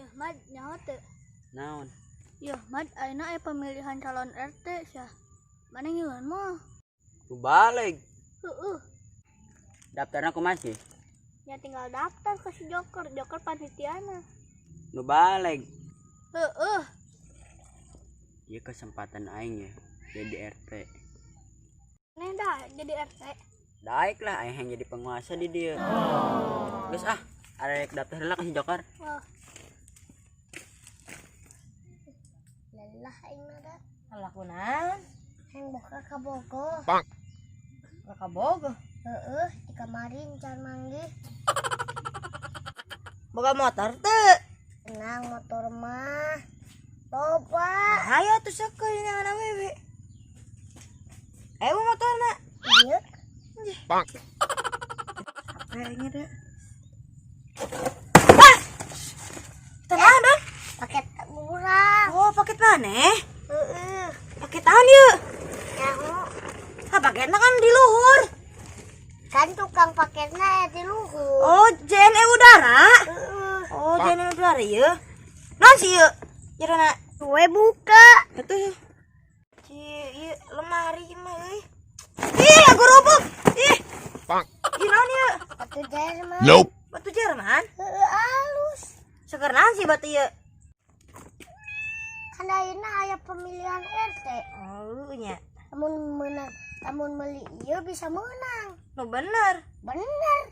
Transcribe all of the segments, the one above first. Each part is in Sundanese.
Ya Mad, nyaho teu? Naon? Ya Mad, ayeuna aya pemilihan calon RT sia. Mana ngiluan mah? Nu baleg. Heeh. Daftarna kumaha sih? Ya tinggal daftar ke si Joker, Joker panitiana. Nu baleg. Heeh. Ieu kesempatan aing ya jadi RT. Neh dah jadi RT. Daek lah aing yang jadi penguasa di dieu. Geus ah, arek daftar heula ka si Joker. Oh. Lelah aing mah da. Alah kunaon? Hayang boga ka Bogor. Bang. Ka Bogor? Heeh, di kamarin can manggih. Boga motor teu? Tenang motor mah. Loba. Hayo atuh sakeuy nyangan awewe. Ayo motorna. Iya. Bang. Apa ini deh? Ah! Tenang dong. Paket murah. Oh, paket mana? Heeh. Paket naon ieu? Nyaho. Ah, paketna kan di luhur. Kan tukang paketna di luhur. Oh, JNE udara. Heeh. Oh, JNE udara ieu. Naon sih ieu? Jerona Kue buka. Atuh. Ci, ieu lemari mah euy. Ih, gerobok. Ih. Bang. Ih, naon ieu? Batu Jerman. Nope. Batu Jerman? Heeh, halus. Seger naon sih batu ieu? Kan ayeuna aya pemilihan RT. Oh, nya. Lamun menang, lamun meuli ieu bisa menang. Nu bener. Bener.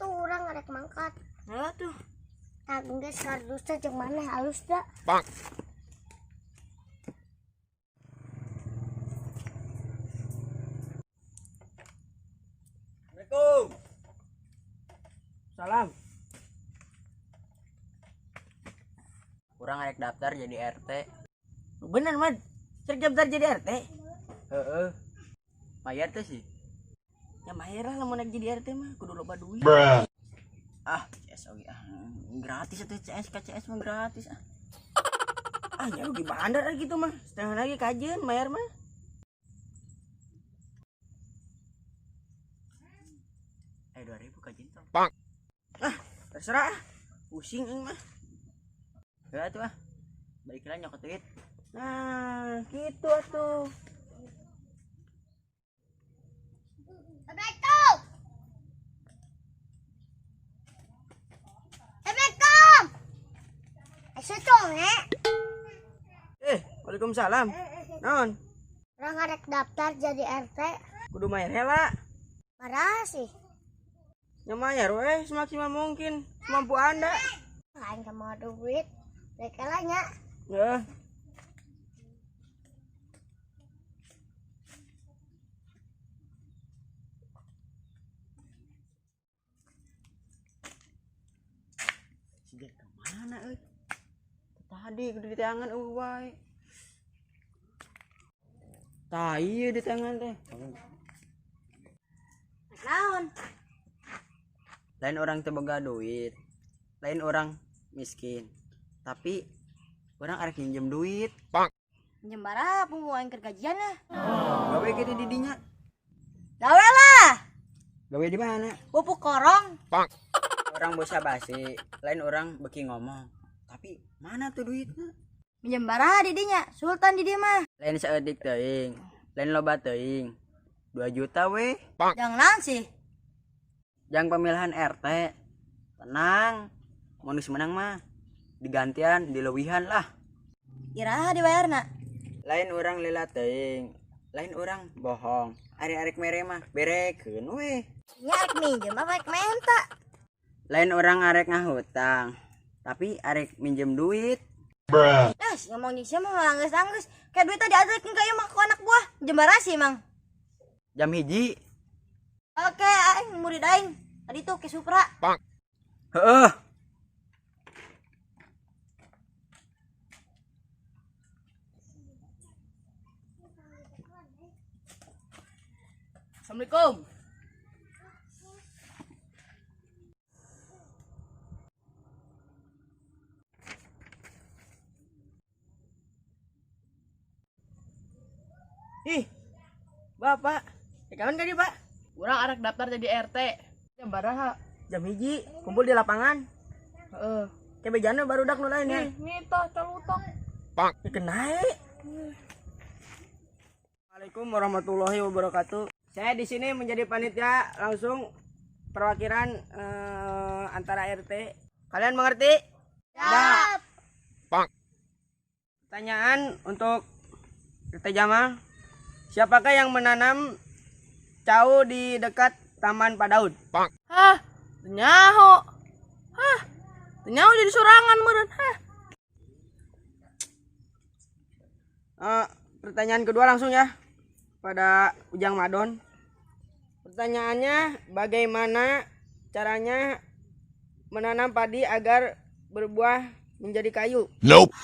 Tuh urang arek mangkat. Nah tuh. Tah geus kardusna jeung maneh halus da. Bang. Assalamualaikum. Salam. Urang arek daftar jadi RT. Bener, Mad. Cek daftar jadi RT. Heeh. Bayar teh sih. Ya bayar lah lamun jadi RT mah kudu loba duit. Bruh. Ah, CS oge ah. Gratis atuh CS KCS mah gratis ah. Ah, ya rugi bandar gitu mah. Setengah lagi kajian bayar mah. 2000 kajian tong. Bang. Ah, terserah ah. Pusing aing mah. Heeh atuh ah. Balik lah nyokot duit. Nah, gitu atuh. Assalamualaikum. Assalamualaikum. Asa conge. Waalaikumsalam. Naon? Urang arek daftar jadi RT. Kudu bayar heula. Parah sih. Ya bayar weh semaksimal mungkin, semampu Anda. Aing sama duit. Rek lah nya. Heeh. Sigar kemana euy? Tadi kudu di tangan eueuh wae. Tah ieu di tangan teh. Naon? Lain orang teu boga duit. Lain orang miskin. Tapi orang arek minjem duit. Bang. Minjem barapa mau aing keur gajian lah. Gawe kitu di dinya. Gawe lah. Gawe di mana? Pupuk korong. Bang. Orang bosa basi, lain orang beki ngomong. Tapi mana tuh duitnya? Minjem baraha di dinya, Sultan di dieu mah. Lain saeutik teuing, lain loba teuing. 2 juta weh. Bang. Jangan naon sih? Jang pemilihan RT. Tenang. Mun geus menang mah digantian, dileuwihan lah. Iraha dibayarna? Lain orang lila teuing, lain orang bohong. Ari arek mere mah berekeun weh. Nya arek minjem apa arek menta? Lain orang arek ngahutang, tapi arek minjem duit. Bruh. Nah, si ngomong jeung sia mah anggeus-anggeus. Kayak duit tadi diajarkeun ka ieu mah ku anak buah. Jam baraha sih, Mang? Jam 1. Oke, aing murid aing. Tadi tuh ke Supra. Bang. Heeh. Assalamualaikum. Ih, Bapak. Kapan kali, Pak? Urang arek daftar jadi RT. Jam baraha? Jam 1, kumpul di lapangan. Heeh. Ke bejana barudak nu lain ya. Nih tah calutak. Kena. Assalamualaikum warahmatullahi wabarakatuh. Saya di sini menjadi panitia langsung perwakilan antara RT. Kalian mengerti? Siap. Pertanyaan untuk RT Jamal. Siapakah yang menanam cau di dekat Taman Pak Daud? Hah, teu nyaho. Hah, teu nyaho jadi sorangan meureun. Hah. Pertanyaan kedua langsung ya pada Ujang Madon. Pertanyaannya, bagaimana caranya menanam padi agar berbuah menjadi kayu? Nope.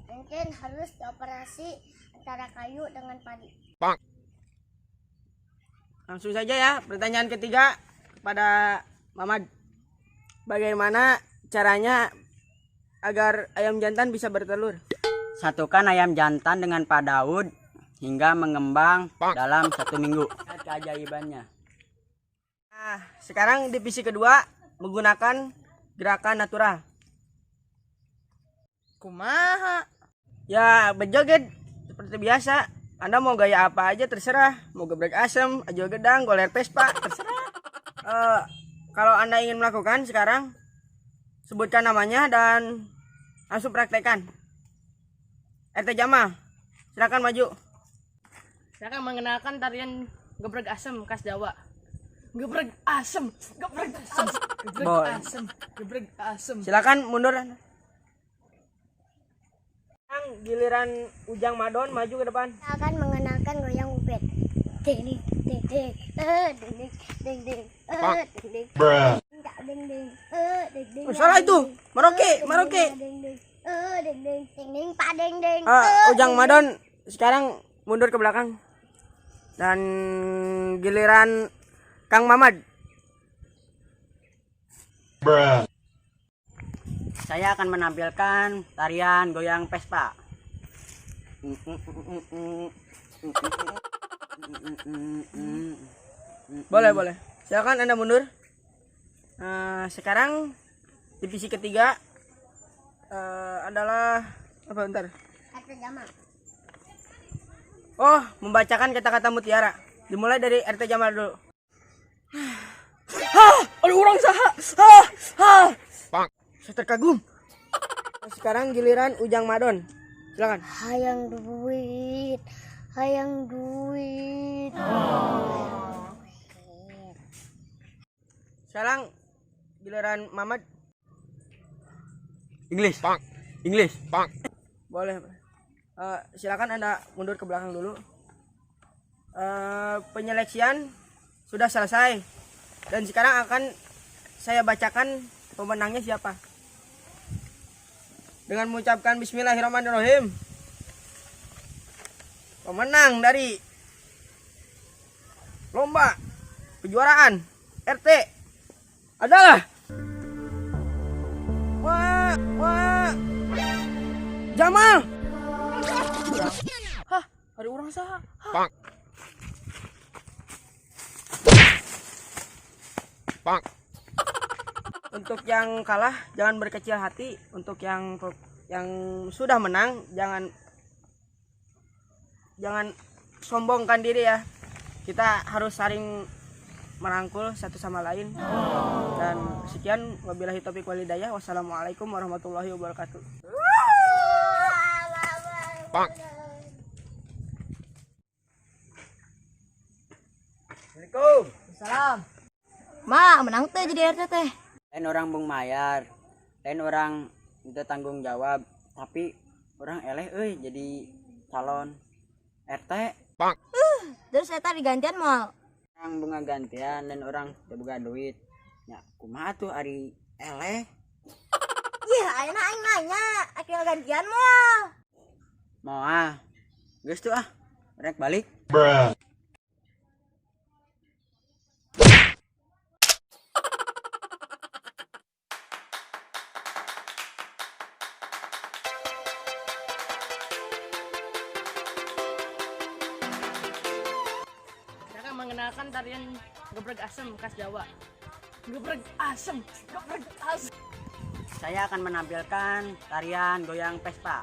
Mungkin harus dioperasi antara kayu dengan padi. Langsung saja ya, pertanyaan ketiga kepada Mamad. Bagaimana caranya agar ayam jantan bisa bertelur? Satukan ayam jantan dengan Pak Daud hingga mengembang dalam 1 minggu. Keajaibannya. Nah, sekarang divisi kedua menggunakan gerakan natural. Kumaha? Ya, berjoget seperti biasa. Anda mau gaya apa aja terserah. Mau gebrek asem, ajo gedang, goler Vespa, terserah. Kalau Anda ingin melakukan sekarang, sebutkan namanya dan langsung praktekkan. RT Jamal, silakan maju. Saya akan mengenalkan tarian gebrek asem khas Jawa. Gebrek asem, gebrek asem, gebrek Boleh. asem, gebrek asem. Silakan mundur. Sekarang giliran Ujang Madon maju ke depan. Kita akan mengenalkan goyang ubed. Ding ding ding, ding ding ding ding, ding ding. Bruh. Ding ding, ding ding. Oh, salah itu. Maroke, Maroke. Ding ding, ding ding, ding ding, pak ding ding. Ujang Madon sekarang mundur ke belakang. Dan giliran Kang Mamad. Bruh. Saya akan menampilkan tarian goyang Vespa. Boleh, boleh. Silakan Anda mundur. Sekarang divisi ketiga adalah apa bentar? RT Jamal. Oh, membacakan kata-kata mutiara. Dimulai dari RT Jamal dulu. Hah, ada orang saha. Hah, hah. Saya terkagum. Sekarang giliran Ujang Madon. Silakan. Hayang duit, hayang duit. Sekarang giliran Mamad. English. English. Boleh. Silakan Anda mundur ke belakang dulu. Penyeleksian sudah selesai. Dan sekarang akan saya bacakan pemenangnya siapa. Dengan mengucapkan bismillahirrahmanirrahim. Pemenang dari lomba kejuaraan RT adalah Wah, wah, Jamal. Hah, ada orang saha. Hah. Untuk yang kalah jangan berkecil hati, untuk yang sudah menang jangan sombongkan diri ya. Kita harus saling merangkul satu sama lain. Dan sekian, wabillahi taufiq walhidayah. Wassalamualaikum warahmatullahi wabarakatuh. Assalamualaikum. Salam. Ma, menang teh jadi RT teh. Lain orang bung mayar, lain orang itu tanggung jawab, tapi orang eleh euy jadi calon RT. Terus eta digantian moal. Orang bunga gantian dan orang teu boga duit. Ya kumaha tuh ari eleh? Yah, ayeuna aing nanya, akhirnya gantian moal. Moal. Geus tuh ah, rek balik. Bruh. Saya akan mengenalkan tarian gebrek asem khas Jawa. Geprek asem, geprek asem. Saya akan menampilkan tarian goyang Vespa.